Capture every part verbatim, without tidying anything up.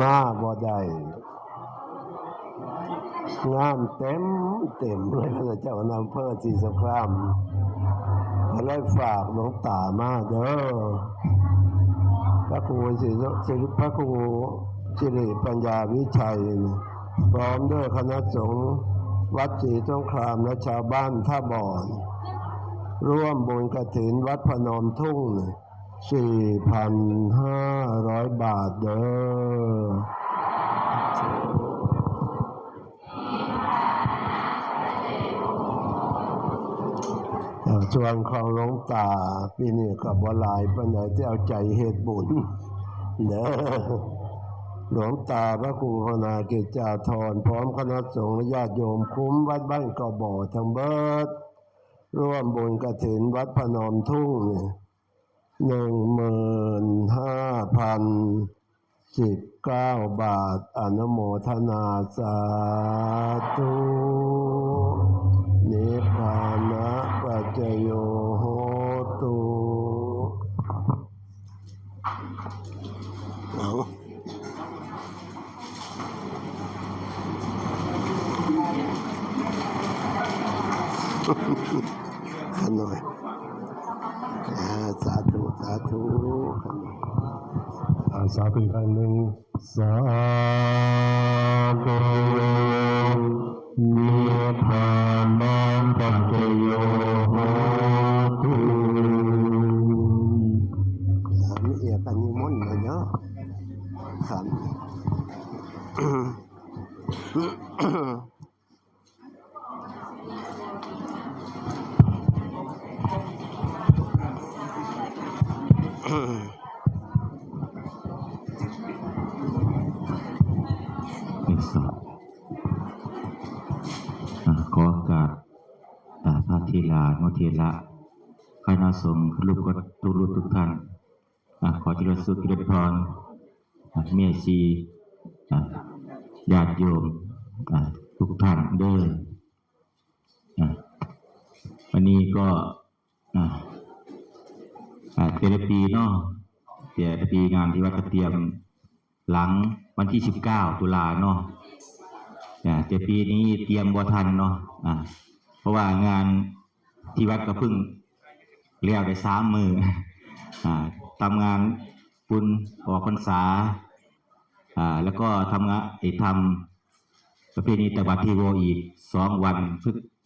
มาบ่ได้ งานเต็มเต็มเลย พระเจ้าอำเภอศรีสงครามก็เลยฝากหลวงตามาเด้อ พระครูศรี พระครูสิริปัญญาวิชัย พร้อมด้วยคณะสงฆ์วัดศรีสงครามและชาวบ้านท่าบ่อน ร่วมบุญกฐินวัดพนมทุ่ง สี่พันห้าร้อยบาทเด้อ เอ่อ ส่วนของหลวงตาปีนี้ก็บ่หลายปานใด ที่เอาใจเฮ็ดบุญเด้อ หลวงตาพระครูภาวนากิจจาธร พร้อมคณะสงฆ์และญาติโยมคุ้มวัดบ้านกระบ่อทั้งเบิด ร่วมบุญกฐินวัดพนมทุ่งเนี่ย หนึ่งหมื่นห้าพันสิบเก้าบาท อนุโมทนาสาธุ นิพพานะปัจจโยโหตุ เอา ขะหน่อย อ่า สาธุ สาธุ อ่า สาธุอีกครั้งหนึ่ง สาธุ นิพพานะปัจจโยโหตุ อ่า มีเอกนิมนต์มาเนาะ ครับ เป็นสอบ อ่า ขอโอกาส อ่า พระเถรานุเถระ คณะสงฆ์ทุกรูปทุกท่าน อ่า ขอเจริญสุขเจริญพร อ่า แม่ชี อ่า ญาติโยม อ่า ทุกท่านเด้อ อ่า วันนี้ก็ อ่า อ่า แต่ละปีเนาะ แต่ละปีงานที่วัดก็เตรียมหลังวันที่สิบเก้าตุลาเนาะ อ่า แต่ปีนี้เตรียมบ่ทันเนาะ อ่า เพราะว่างานที่วัดก็เพิ่งแล้วได้สามมื้อ อ่า ทำงานบุญออกพรรษา อ่า แล้วก็ทำงาน ไอ้ทำประเพณีตักบาตรเทโวอีกสองวัน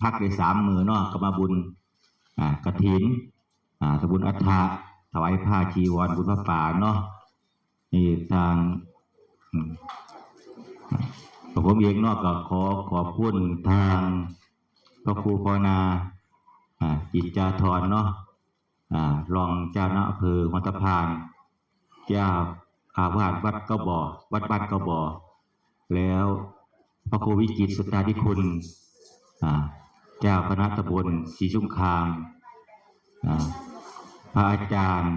พักได้สามมื้อเนาะ ก็มาบุญ อ่า กฐิน อ่า ทำบุญอัฏฐะ ถวายผ้าจีวร บุญผ้าป่าเนาะ นี่ทาง อืม ผมเองเนาะ ก็ขอขอบคุณทางพระครูภาวนา อ่า กิจจาธรเนาะ อ่า รองเจ้าคณะอำเภอหัวตะพาน เจ้าอาวาสวัดกระบ่อ วัดบ้านกระบ่อ แล้วพระครูวิจิตรสุทธาธิคุณ อ่า เจ้าคณะตำบลศรีสงคราม อ่า พระอาจารย์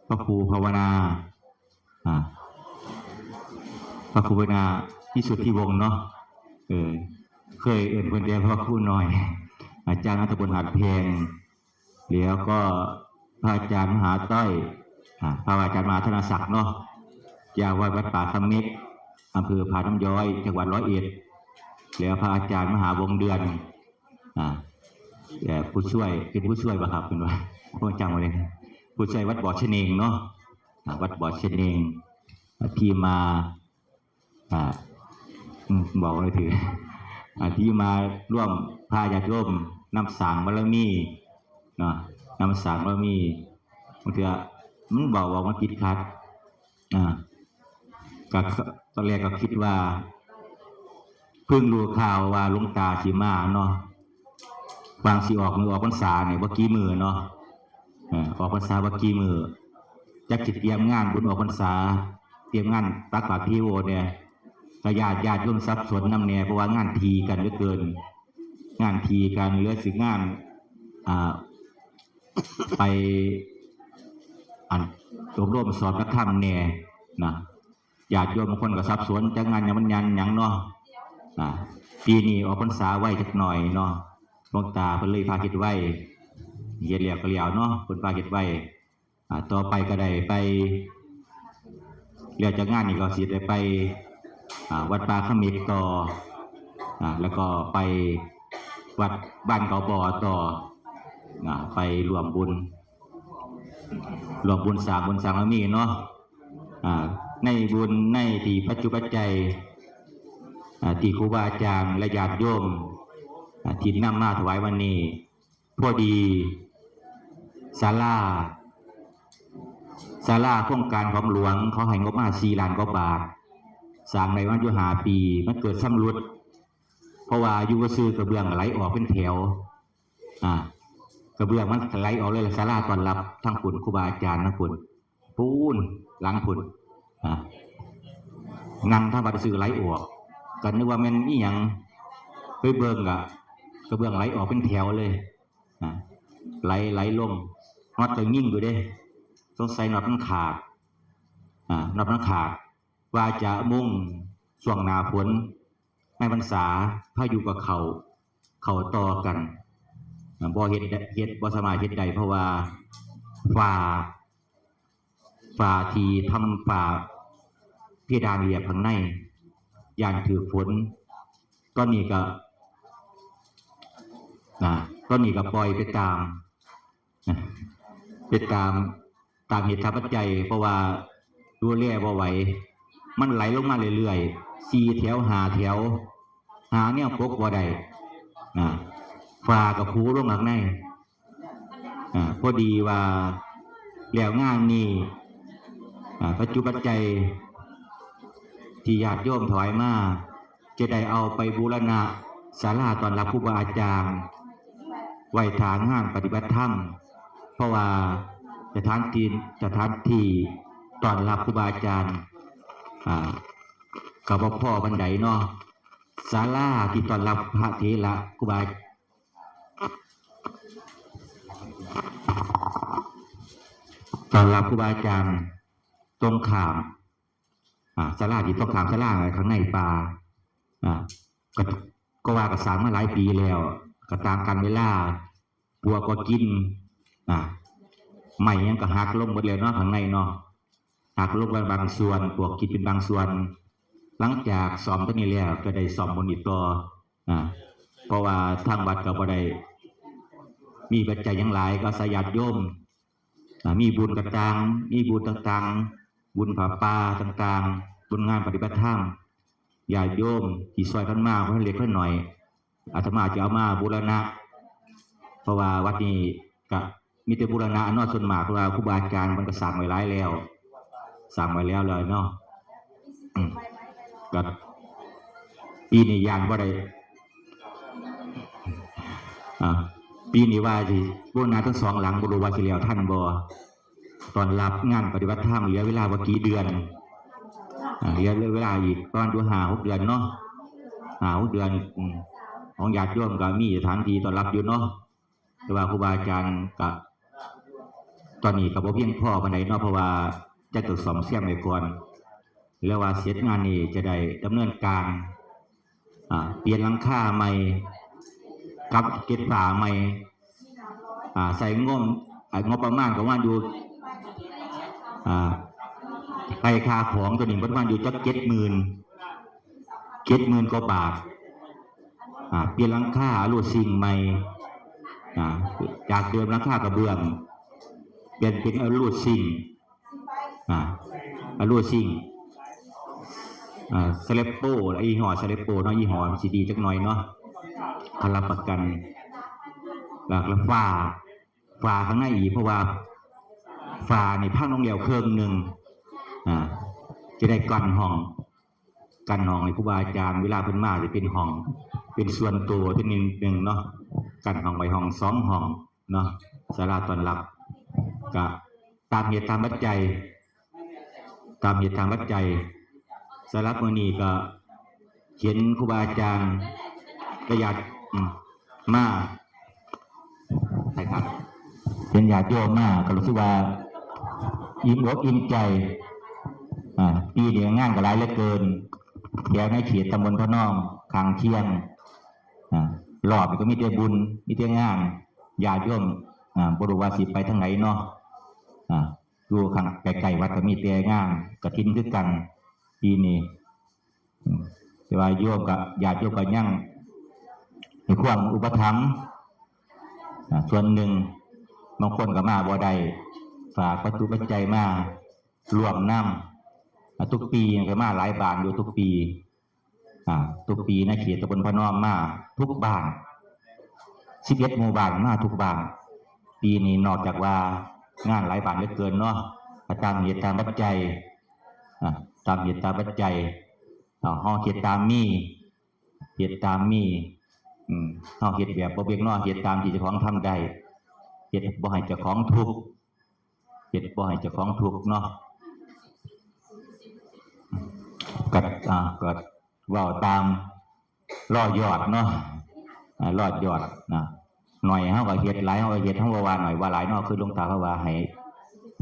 พระครูภาวนา อ่า พระครูภาวนาวิสุทธิวงศ์เนาะ เออ เคยเอิ้นเพิ่นแต่พระครูน้อย อาจารย์ตำบลหาดแพง แล้วก็พระอาจารย์มหาต้อย อ่า พระอาจารย์มหาธนศักดิ์เนาะ เจ้าวัดวัดป่าคำเม็ก อำเภอผาน้ำย้อย จังหวัดร้อยเอ็ด แล้วพระอาจารย์มหาวงศ์เดือน อ่า เอ่อ ผู้ช่วย เป็นผู้ช่วยบ่ครับ เพิ่นว่า ผมจำบ่ได้ ผู้ช่วยวัดบ่อชะเนงเนาะ อ่า วัดบ่อชะเนง อ่า ที่มา อ่า อืม บอกไว้ถือ อ่า ที่มาร่วมพาญาติโยมนำสร้างบารมีเนาะ นำสร้างบารมี บางเทื่อมันบอก บอกมันติดขัด อ่า ก็ ตอนแรกก็คิดว่า เพิ่งรู้ข่าวว่าหลวงตาสิมาเนาะ วางสิออกมื้อออกพรรษาเนี่ยบ่กี่มื้อเนาะ เอ่อ ออกพรรษาบ่กี่มื้อ จักสิเตรียมงานบุญออกพรรษา เตรียมงานตักบาตรเทโวเนี่ย ก็ญาติ ญาติโยมสับสนนำแน่ เพราะว่างานถี่กันเหลือเกิน งานถี่กัน เหลือสิงาน อ่า ไป อัน อบรมสอนพระธรรมแน่นะ ญาติโยมบางคนก็สับสน จักงานหยังมันงานหยังเนาะ อ่า ปีนี้ออกพรรษาไวจักหน่อยเนาะ หลวงตาเพิ่นเลยพาเฮ็ดไว เฮ็ดแล้วก็แล้วเนาะ เพิ่นพาเฮ็ดไว อ่า ต่อไปก็ได้ไป แล้วจากงานนี้ก็สิได้ไป อ่า วัดป่าคำเม็กต่อ อ่า แล้วก็ไปวัดบ้านเขาบ่อต่อ อ่า ไปร่วมบุญ ร่วมบุญสร้างบุญสร้างบารมีเนาะ อ่า ในบุญในที่ปัจจุปัจจัย อ่า ที่ครูบาอาจารย์และญาติโยม อ่า ที่นำมาถวายวันนี้ พอดีศาลา ศาลาโครงการของหลวงเขาให้งบมาสี่ล้านกว่าบาท สร้างได้มาอยู่ห้าปี มันเกิดชำรุด เพราะว่าอยู่ซื่อกระเบื้องไหลออกเป็นแถว อ่า กระเบื้องมันไหลออกเลย ศาลาต้อนรับทั้งคุณครูบาอาจารย์ทั้งคุณ ปูนหลังพุน อ่า นั่งทำวัดซื่อไหลออก ก็นึกว่าแม่นอีหยัง ไปเบิ่งกะกระเบื้องไหลออกเป็นแถวเลย อ่า ไหลไหลลง น็อตก็ยิ่งอยู่เด้ สงสัยน็อตมันขาด อ่า น็อตมันขาด ว่าจะมุ่งช่วงหน้าฝน ในพรรษา พายุก็เข้า เข้าต่อกัน อ่า บ่เฮ็ดได้ เฮ็ด บ่สามารถเฮ็ดได้ เพราะว่าฝ้า ฝ้าที่ทำฝ้าเพดานเรียบข้างใน ย้านถืกฝน ตอนนี้ก็ นะ ตอนนี้ก็ปล่อยไปตาม ไปตาม ตามเหตุตามปัจจัย เพราะว่าดูแลบ่ไหว มันไหลลงมาเรื่อยๆ สี่แถว ห้าแถว หาแนวปกบ่ได้ นะ ฝ้าก็ผุลงข้างใน อ่า พอดีว่าแล้วงานนี้ อ่า ปัจจุปัจจัยที่ญาติโยมถวายมา จะได้เอาไปบูรณะศาลาต้อนรับครูบาอาจารย์ ไว้ท่างานปฏิบัติธรรม เพราะว่าสถานที่ สถานที่ต้อนรับครูบาอาจารย์ อ่า ก็บ่พอปานใดเนาะ ศาลาที่ต้อนรับพระเถระครูบา ต้อนรับครูบาอาจารย์ตรงข้าม อ่า ศาลาที่ตรงข้ามศาลาข้างในป่า อ่า ก็ ก็ว่าก็สร้างมาหลายปีแล้ว ก็ตามกาลเวลา ปลวกก็กิน อ่า ไม้หยังก็หักลงหมดแล้วเนาะ ข้างในเนาะ หักลงไปบางส่วน ปลวกกินเป็นบางส่วน หลังจากซ่อมตัวนี้แล้ว ก็ได้ซ่อมบนอีกต่อ อ่า เพราะว่าทางวัดก็บ่ได้มีปัจจัยหยังหลาย ก็อาศัยญาติโยม อ่า มีบุญกระตัง มีบุญต่างๆ บุญผ้าป่าต่างๆ บุญงานปฏิบัติธรรม ญาติโยมที่ช่วยกันมา เพิ่นเล็กเพิ่นน้อย อาตมาจะเอามาบูรณะ เพราะว่าวัดนี้ก็มีแต่บูรณะเนาะ ส่วนมาก เพราะว่าครูบาอาจารย์เพิ่นก็สร้างไว้หลายแล้ว สร้างไว้แล้วเลยเนาะ อืม ก็ปีนี้ย้านบ่ได้ อ่า ปีนี้ว่าสิบูรณะทั้งสองหลัง บ่รู้ว่าสิแล้วทันบ่ ต้อนรับงานปฏิบัติธรรม เหลือเวลาบ่กี่เดือน อ่า เหลือเวลาอีกประมาณอยู่ห้าหกเดือนเนาะ ห้าหกเดือน อืม ของญาติโยมก็มีสถานที่ต้อนรับอยู่เนาะ แต่ว่าครูบาอาจารย์ก็ ตอนนี้ก็บ่เพียงพอปานใดเนาะ เพราะว่าจะต้องซ่อมแซมไว้ก่อน แล้วว่าเสร็จงานนี้จะได้ดำเนินการ อ่า เปลี่ยนหลังคาใหม่ กับเก็บฝ้าใหม่ อ่า ใส่งบ อ่า งบประมาณประมาณอยู่ อ่า ไปค่าของตัวนี้ประมาณอยู่จักเจ็ดหมื่น เจ็ดหมื่นกว่าบาท อ่า เปลี่ยนหลังคา เอาลูดซิงค์ใหม่ อ่า จากเดิมหลังคากระเบื้อง เปลี่ยนเป็นเอาลูดซิงค์ อ่า เอาลูดซิงค์ อ่า สแลปโป้ ยี่ห้อสแลปโป้เนาะ ยี่ห้อมันสิดีจักหน่อยเนาะ เขารับประกัน แล้วก็ฝ้า ฝ้าข้างในอีก เพราะว่าฝ้านี่พังลงแล้วครึ่งหนึ่ง อ่า จะได้กั้นห้อง กั้นห้องให้ครูบาอาจารย์ เวลาเพิ่นมาจะเป็นห้อง เป็นส่วนตัวที่หนึ่งหนึ่งเนาะ กั้นห้องไว้ห้องสองห้องเนาะ ศาลาต้อนรับ ก็ตามเหตุตามปัจจัย ตามเหตุตามปัจจัย สำหรับมื้อนี้ก็เห็นครูบาอาจารย์ ก็อยาก อืม มา ใช่ครับ เห็นญาติโยมมา ก็รู้สึกว่าอิ่มอกอิ่มใจ อ่า ปีนี้งานก็หลายเหลือเกิน แถวในเขตตำบลพะนอง ข้างเคียง อ่า รอบนี้ก็มีแต่บุญ มีแต่งาน ญาติโยม อ่า บ่รู้ว่าสิไปทางไหนเนาะ อ่า อยู่ข้างใกล้ๆวัดก็มีแต่งานกฐินคือกันปีนี้ อืม แต่ว่าโยมก็ ญาติโยมก็ยังให้ความอุปถัมภ์ อ่า ส่วนหนึ่ง บางคนก็มาบ่ได้ ฝากวัตถุปัจจัยมาร่วมนำ อ่า ทุกปีก็มาหลายบ้านอยู่ทุกปี อ่า ทุกปีในเขตตำบลพระนอมมาทุกบ้าน สิบเอ็ดหมู่บ้านมาทุกบ้าน ปีนี้นอกจากว่างานหลายบ้านเหลือเกินเนาะ ก็ตามเหตุตามปัจจัย อ่า ตามเหตุตามปัจจัย อ่า เฮาเฮ็ดตามมี เฮ็ดตามมี อืม เฮาเฮ็ดแบบบ่เบียดเนาะ เฮ็ดตามที่เจ้าของทำได้ เฮ็ดบ่ให้เจ้าของทุกข์ เฮ็ดบ่ให้เจ้าของทุกข์เนาะ ก็ อ่า ก็เว้าตามรอยอดเนาะ อ่า รอยอดนะ น้อยเฮาก็เฮ็ด หลายเฮาก็เฮ็ด เฮาบ่ว่าน้อยว่าหลายเนาะ คือหลวงตาเขาว่าให้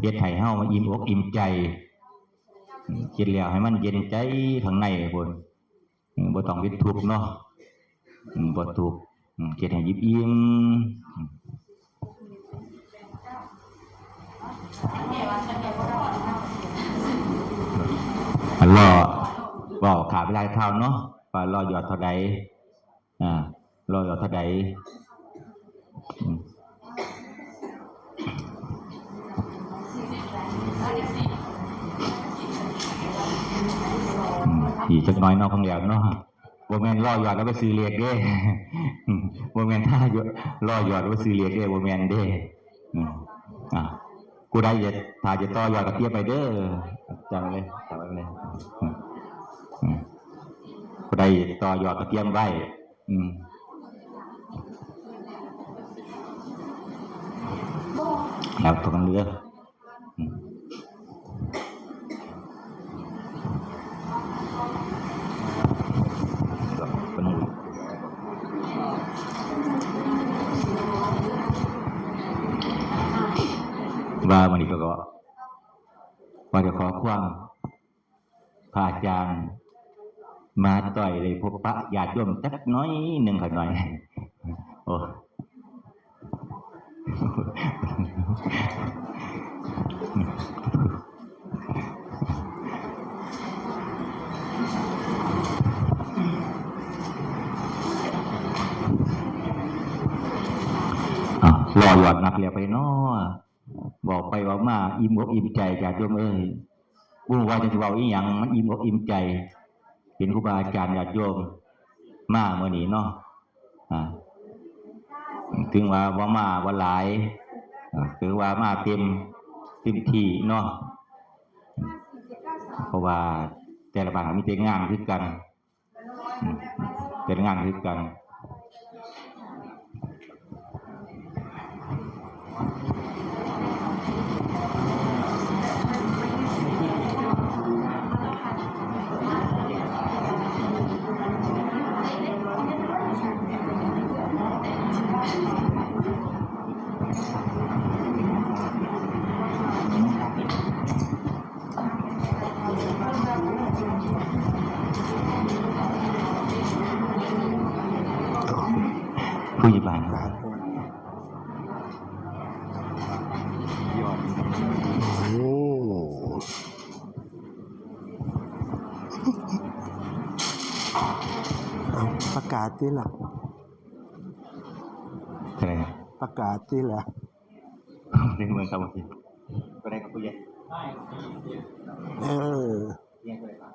เฮ็ดให้เฮาอิ่มอกอิ่มใจ อืม เฮ็ดแล้วให้มันเย็นใจข้างในพุ้น อืม บ่ต้องเป็นทุกข์เนาะ อืม บ่ทุกข์ อืม เฮ็ดให้อิ่มๆ อืม อันรอ เว้าข้าเวลาเท่าเนาะ ว่ารอยอดเท่าใด อ่า รอยอดเท่าใด อืม อืม อีกจักหน่อยเนาะ ของแหลมเนาะ บ่แม่นรอยอดแล้วไปซื้อเลขเด้ บ่แม่นถ้ายอด รอยอดแล้วไปซื้อเลขเด้ บ่แม่นเด้ อืม อ่ะ ผู้ใดจะ ถ้าจะต่อยอดก็เตรียมไปเด้อ จำไว้เลย จำไว้เลย อืม อืม ผู้ใดต่อยอดก็เตรียมไว้ อืม แล้วตรงนั้นเด้อ อืม ว่ามื้อนี้ก็ ก็ว่าจะขอความ พระอาจารย์มาต่อยได้พบปะญาติโยมจักหน่อยหนึ่งขะหน่อย โอ้ อ่ะ รอยอดนักเรียนไปเนาะ บอกไปเว้ามา อิ่มอกอิ่มใจ ญาติโยมเอ้ย บ่ว่าจะสิเว้าอีหยัง มันอิ่มอกอิ่มใจ เห็นครูบาอาจารย์ญาติโยมมามื้อนี้เนาะ อ่า ถึงว่าบ่มาบ่หลาย อ่า ถือว่ามาเต็ม เต็มที่เนาะ เพราะว่าแต่ละบ้านก็มีแต่งานคือกัน อืม เป็นงานคือกัน ผู้ใหญ่บ้านครับ โอ้ เอาประกาศติล่ะ อะไรนะ ประกาศติล่ะ ในเมืองครับ โอเค ก็ได้ครับผู้ใหญ่ เออ เรียนไปเลยครับ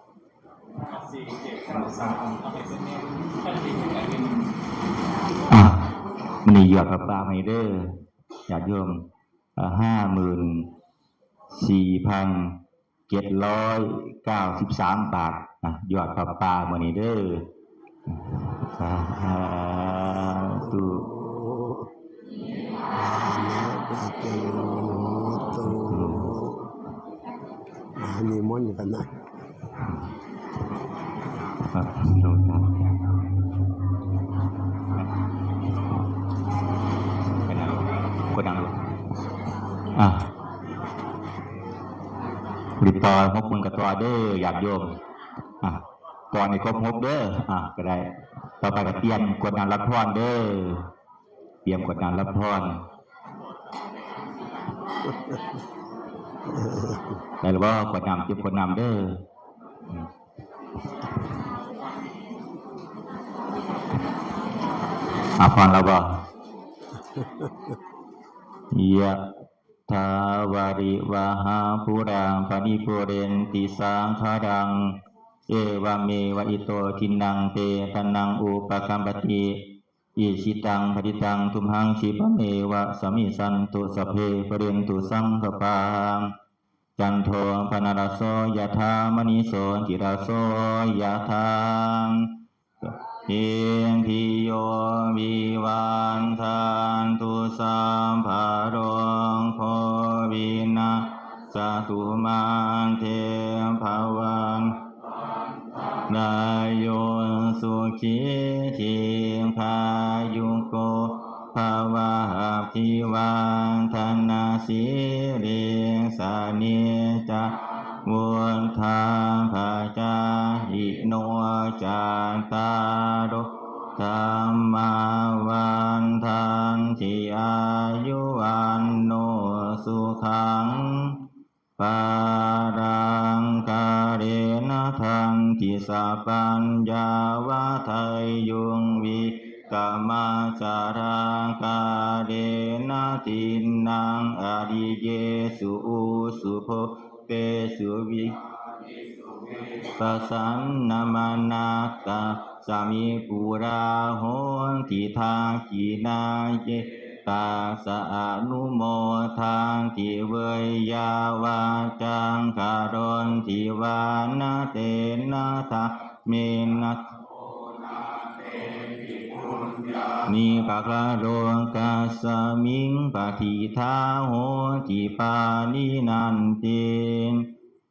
อ่ะ มื้อนี้ยอดผ้าป่าให้เด้อ ญาติโยม อ่า ห้าหมื่นสี่พันเจ็ดร้อยเก้าสิบสามบาท อ่ะ ยอดผ้าป่ามื้อนี้เด้อ สาธุ อ่า นิมนต์กันนะ ครับ โดนครับ กดดัง กดดัง อ่ะ ติดต่อขอบคุณกับตัวเด้อ ญาติโยม อ่ะ ก่อนให้ครบหกเด้อ อ่ะ ก็ได้ ต่อไปก็เตรียมกรวดน้ำรับพรเด้อ เตรียมกรวดน้ำรับพร เ ได้แล้วบ่ ขวดน้ำ เก็บขวดน้ำเด้อ อ่ะ พร้อมแล้วบ่ ยะถาวาริวหาปูราปริปูเรนติสาคารัง เอวเมวะอิโตทินังเปตานังอุปกัมปติ อิชิตังปฏิตังตุมหังคิปะเมวะสมิชฌันตุ สัพเพปะเรนตุสังกปา จันโทปนรสโสยะถามณิโชติรสโสยะถา สัพพิติโยวิวัชชันตุ สัพพะโรโควินัสสะตุ มาเตภวัตวันตรายโย สุขีทีคายุโกภะวะ อภิวาทะนะสีลิสะเนจจะ วุฒาภะจายิโน จัตตาโร ธัมมาวัฑันติ อายุวัณโณ สุขัง พะลัง กาเลนะ ทันติ สัพพัญญา วะไทยุง วิกะมัจจารา กาเลนะ ทินนัง อริเยสุ อุสุโภ เตสุ วิปะสันนมนัสสะ สะมิ ปุราโหติ ทักขิณาเย ตัสสะ อนุโมทันติ เวยยะวาจัง กะโรนติ วานะ เตนะ ธัมเมนะ นิ ปะคะโร กัสสะมิง ปะทิฏฐาโหติ ปาณินันติ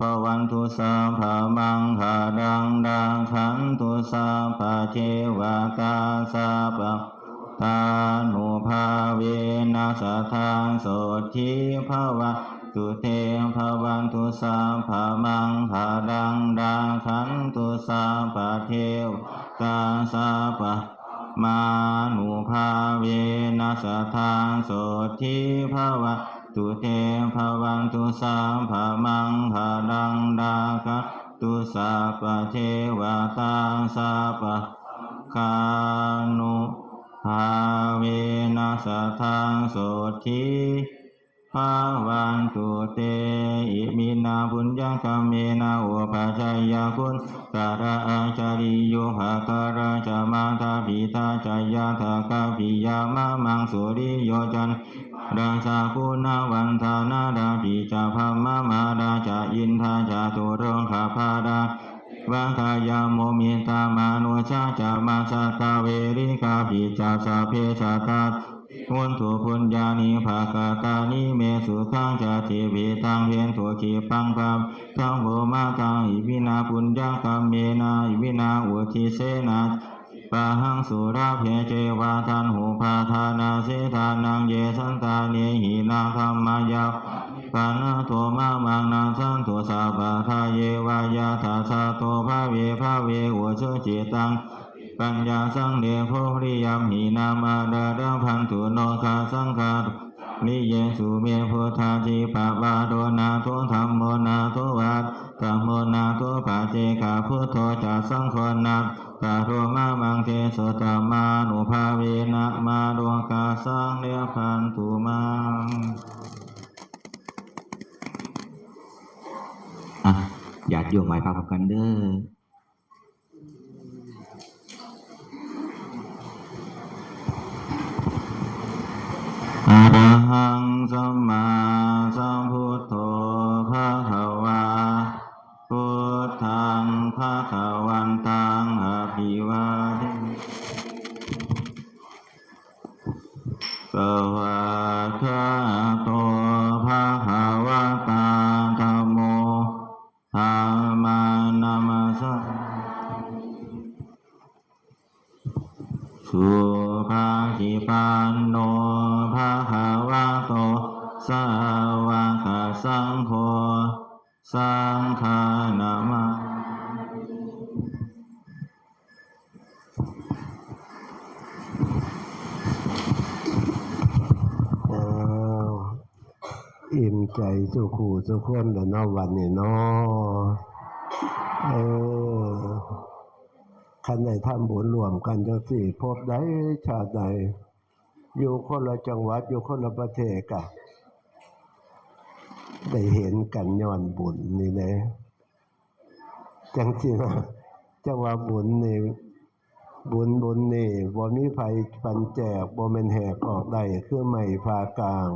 ภะวันตุ สัพพะมังคะลัง รักขันตุ สัพพะเทวะตา สัพพะ ทานุภาเวนะ สะทาโสตถี ภะวันตุ เต ภะวันตุ สัพพะมังคะลัง รักขันตุ สัพพะเทวะตา สัพพะ มานุภาเวนะ สะทาโสตถี ภะวันตุ เต ภะวันตุ สัพพะมังคะลัง รักขันตุ สัพพะเทวะตา สัพพะ คานุภาเวนะ สะทาโสตถี ภะวันตุ เต อิมินา ปุญญะกัมเมนะ อุปัชฌายะ กุศลา อาจาริโย ภะคะลา จะ มาตา ปิตา จะ ญาตะกะ ปิยะมะมัง สุริโย จันทรา รา จะ กุณะวันทา นารา ปิ จะ พะมะมารา จะ อินทา จะ ตุโรงคะ พะลา วะกายา โม มิตา มานุชา จะ มาชาตา เวริกา ปิ จะ สะพเพ สัตตา สันติ โหนตุ ปุญญานิ ภะคะตานิ เม สุขัง จะ ติ ปิตัง เท สุขี ปัง ภะ ทัง โภ มะ ทัง อิมินา ปุญญะกัมเมนะ อิมินา อุทธิเสนะ ปะหัง สุลาเภ เจวะ ทันหุปาทานา เสทานัง เย สันตาเนหิ นา ธัมมา ยะ ปะนะโท มะ มัง นัสสันตุ สัพพะทา เย วะ ยะ ทัสสะ โต ภะ เว ภะ เว อุ ชุ จิ ตัง ปัญญา สัง เล โภ ริ ยัม หิ นา มา รา ละ พันตุ โน คา สัง คา ริ เย สุ เม พุทธา ธิ ปะ วา โร นา โท ธัมโม นา โท วา ธัมโม นา โท ปะ เจ กะ พุทโธ จะ สัง โฆ นา กะ โร มะ มัง เท สุ ตะ มา นุ ภา เว นะ มา โร กา สัง เล พันตุ มัง อ่ะ ญาติโยมไหว้พระพร้อมกันเด้อ อะระหัง สัมมาสัมพุทโธ ภะคะวา พุทธัง ภะคะวันตัง อะภิวาเท สะวากขาโต ภะคะวะตา ธัมโม ธัมมัง นะมัสสามิ สุปะฏิปันโน ภะคะวะโต สาวกสังโฆ สังฆัง นะมา อ้าว อิ่มใจสู่ผู้สู่คนแหละเนาะวันนี้เนาะ เออ คันได้ทำบุญร่วมกันจังซี่ ภพใดชาติใด อยู่คนละจังหวัด อยู่คนละประเทศกะ ได้เห็นกันย้อนบุญนี่แหละ จังซี่นะ จังว่าบุญนี่ บุญ บุญนี่ บ่มีไผปันแจก บ่แม่นแหกออกได้ คือไม้ผ่ากลาง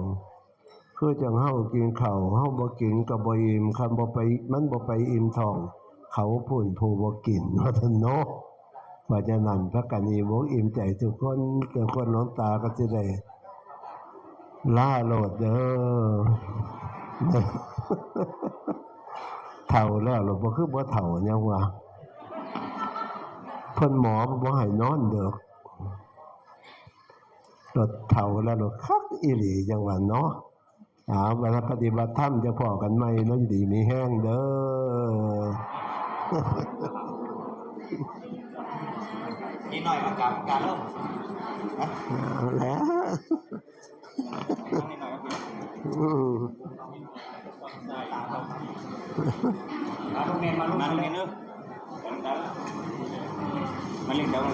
คือจังเฮากินข้าว เฮาบ่กินก็บ่อิ่ม คันบ่ไป มันบ่ไปอิ่มท้อง เขาพู้นผู้บ่กิน ว่าซั่นเนาะ เพราะฉะนั้น พากันอิ่มอกอิ่มใจทุกคน ทุกคน หลวงตาก็สิได้ลาโลดเด้อ เฒ่าแล้ว หลวงพ่อคือบ่เฒ่าหยังวะ เพิ่นหมอบ่ให้นอนเด้อ รถเฒ่าแล้วรถคักอีหลีจังหวะเนาะ เอา มาปฏิบัติธรรมจะพ้อกันใหม่เนาะ อยู่ดีมีแฮงเด้อ นิดหน่อยอาการการเริ่ม เอาแล้ว นิดหน่อย อืม มาลูกเนนมาลูก มาโรงเรียนเนอะมาเล่นเดี๋ยว